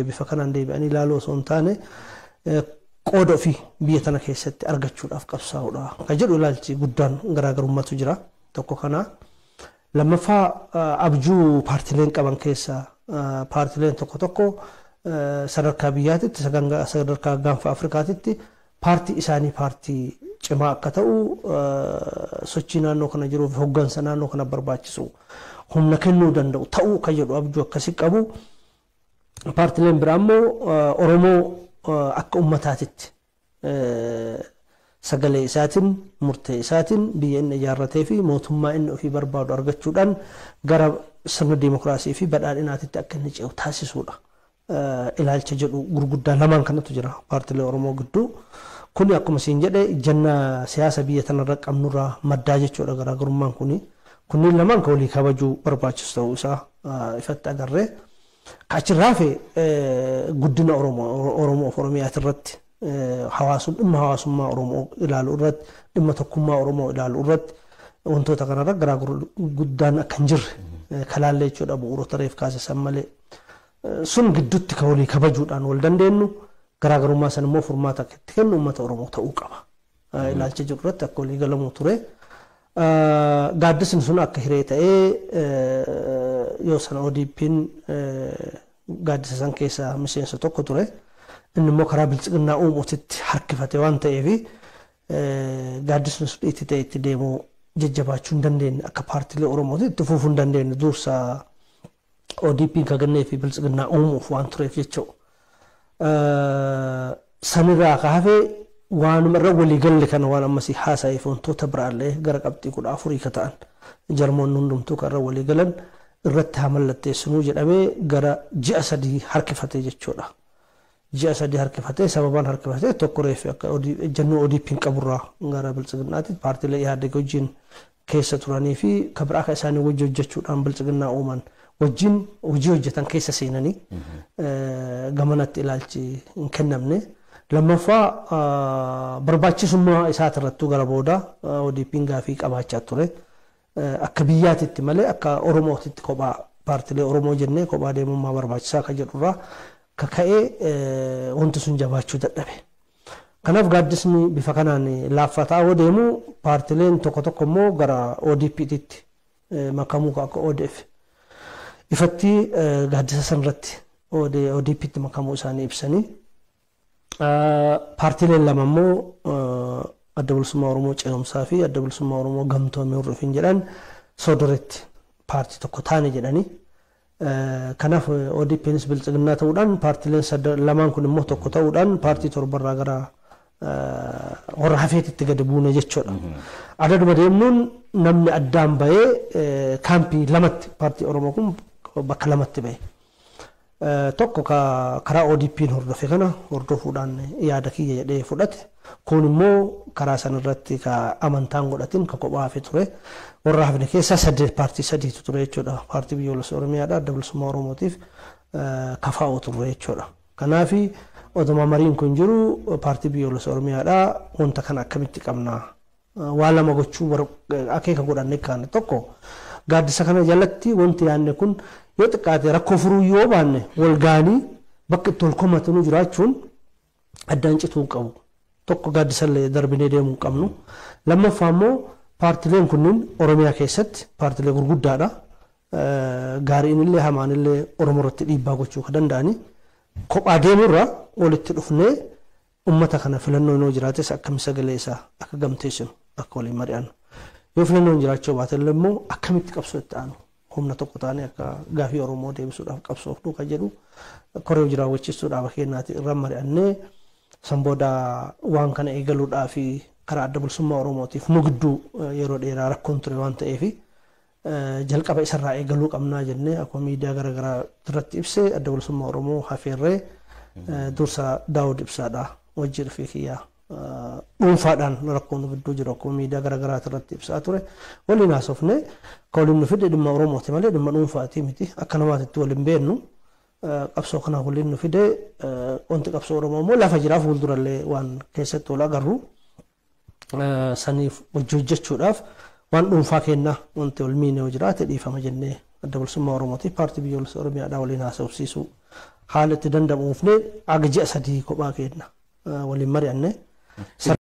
Bifa kanaan deebi'anii ilaaluu osoo hin taane, qooda ofii biyya tana keessatti argachuudhaaf qabsaa'uudha kan jedhu ilaalchi guddaan garaagarummaatu jira. Tokko kana. Lammaffaa, abjuu paartileen qaban keessaa paartileen tokko tokko sadarkaa biyyaatitti, sadarkaa Gaanfa Afrikaatitti paartii isaanii paartii cimaa akka ta'u, sochii naannoo kana jiruuf hoggansa naannoo kana barbaachisu humna kennuu danda'u ta'uu kan jedhu abjuu akkasii qabu. Paartileen biraa immoo Oromoo akka ummataatitti sagalee isaatiin, murtee isaatiin biyya inni ijaarratee fi mootummaa inni ofii barbaadu argachuudhaan gara sirna diimokiraasii fi badhaadhinaatitti akka inni ce'u taasisuudha. Ilaalcha jedhu gurguddaa lamaan kanatu jira paartilee Oromoo gidduu. Kuni akkuma siin jedhe ejjennaa siyaasa biyya tanarra qabnurraa maddaa jechuudha garaagarummaan kuni. Kunniin lamaan kan walii kabajuu barbaachisu ta'uu isaa ifatti agarree. Achirraa hafe guddina Oromoo fi Oromiyaati irratti, dhimma hawaasummaa Oromoo ilaaluu irratti, dhimma tokkummaa Oromoo ilaaluu irratti, wantoota kanarra garaagarummaa guddaan akka hin jirre kalaallee jechuudha bu'uurota reef kaasisan malee. Sun gidduutti kan walii kabajuudhaan wal dandeenyu, garaagarummaa san immoo furmaata akka itti kennu uummata Oromoo ta'uu qaba. Ilaalcha jiru irratti akka walii galamuu ture. Gaaddisni sun akka hiree ta'ee, yoo sana ODP'n gaaddisa san keessaa miseensa tokko ture. Inni immoo karaa Biltsiginnaa uumuutitti harkifate waan ta'eef, gaaddisni sun itti ta'e itti deemuu jajjabaachuu hin dandeenye, akka paartiilee Oromootti itti fufuu hin dandeenye, dursa ODP'n kan kennee fi Biltsiginnaa uumuuf waan tureef jechuudha. Sanirraa ka hafe waanuma irra walii galle kana, waan ammasii haasa'eef wantoota biraallee gara qabxii 14 ka ta'an jarmoonni hundumtuu kan irra walii galan irratti haa mallatteessinuu jedhamee gara ji'a 3 harkifate jechuudha. Ji'a 3 harkifatee, sababaan harkifatee tokko reefi akka ejjennoo ODP'n qaburraa gara Biltsiginnaatti paartiilee Ihaadeg wajjin keessa turanii fi kan biraa kan isaanii wajji hojjechuudhaan Biltsiginnaa uuman wajjin hojii hojjetan keessa seenanii gamanatti ilaalchi hin kennamne. Lammaffaa, barbaachisummaa isaatirrattuu gara booda ODP'n gaafii qabaachaa ture. Akka biyyaatitti malee akka Oromootitti kophaa paartiilee Oromoo jennee kophaa deemummaa barbaachisaa kan jedhurraa kaka'ee wanti sun jabaachuu dadhabe. Kanaaf gaaddisni bifa kanaan laaffataa yoo deemu, paartiileen tokko tokko immoo gara ODP'titti makamuu akka ODF ifatti gaaddisa sanarratti ODP'tti makamuu isaanii ibsanii, paartiileen lama immoo Adda Bilisummaa Oromoo Ce'umsaa fi Adda Bilisummaa Oromoo Gamtoomee Hordofin jedhan Soodoretti paartii tokko taane jedhanii. Kanaaf ODP'nis Biltsiginnaa ta'uudhaan, paartiileen lamaan kun immoo tokko ta'uudhaan paartii torbarraa gara warra hafeetitti gadi buune jechuudha. Adaduma deemnuun namni addaan bahee kaampii lamatti, paartii Oromoo kun bakka lamatti bahe. Tokko karaa ODP'n hordofe kana hordofuudhaan yaada kiyya jedhee fudhate. Kun immoo karaa sanarratti ka amantaan godhatin ka kophaa hafe ture. Warra hafne keessaa saddeet, paartii sadiitu ture jechuudha. Paartii Biyyoolessa Oromiyaadha, Adda Bilisummaa Oromootiif KFO turre jechuudha. Kanaaf oduma mariin kun jiru Paartii Biyyoolessa Oromiyaadha wanta kana akkamitti qabna? Waa lama gochuu akeeka godhanne kaane. Tokko, gaaddisa kana jalatti wanti yaadne kun yoo xiqqaate rakkoo furuu yoo baanne, wal gaanii bakka itti wal komatanu jiraachuun addaan cituu hin qabu. Tokko, gaaddisallee darbinee deemuu hin qabnu. Lammaffaa immoo paartileen kunniin Oromiyaa keessatti paartilee gurguddaadha. Gaariin illee hamaan illee Oromoo irratti dhiibbaa gochuu kan danda'ani. Kophaa deemurra walitti dhufnee uummata kana filannoon yoo jiraates akkami sagalee isaa akka gamteessinu akka waliin mari'annu. Yoo filannoon jiraachuu baate illee immoo akkamitti qabsoo itti aanu humna tokko taanee akka gaafii Oromoo deebisuudhaaf qabsoofnu kan jedhu koree hojii raawwachiistuu dhaaba keenyaati irra mari'annee, san booda waan kana eegaluudhaa fi karaa Adda Bilisummaa Oromootiif nu gidduu yeroo dheeraa rakkoon ture waan ta'eef, jalqaba isarraa eegaluu qabnaa jennee akkuma miidiyaa garaagaraa irratti ibsee Adda Bilisummaa Oromoo hafeerree dursa Daawud Ibsaadha wajjin dhufee kiyyaa dhuunfaadhaan rakkoo nu gidduu jiru akkuma miidiyaa garaagaraa irratti ibsaa ture waliin haasofne. Ka waliin nu fide dhimma Oromooti malee dhimma dhuunfaatii miti. Akka namaatitti waliin beennu, qabsoo kana waliin nu fide. Wanti qabsoo Oromoo immoo lafa jiraa fuuldurallee waan keessatti wal agarru saniif hojii hojjechuudhaaf waan dhuunfaa kennaa wanti wal miine yoo jiraate dhiifama jennee Adda Bilisummaa Oromootiif Paartii Biyyoolessa Oromiyaadhaa waliin haasofsiisuu Haala itti danda'amuufne aga ji'a 3 kophaa keenna waliin mari'anne.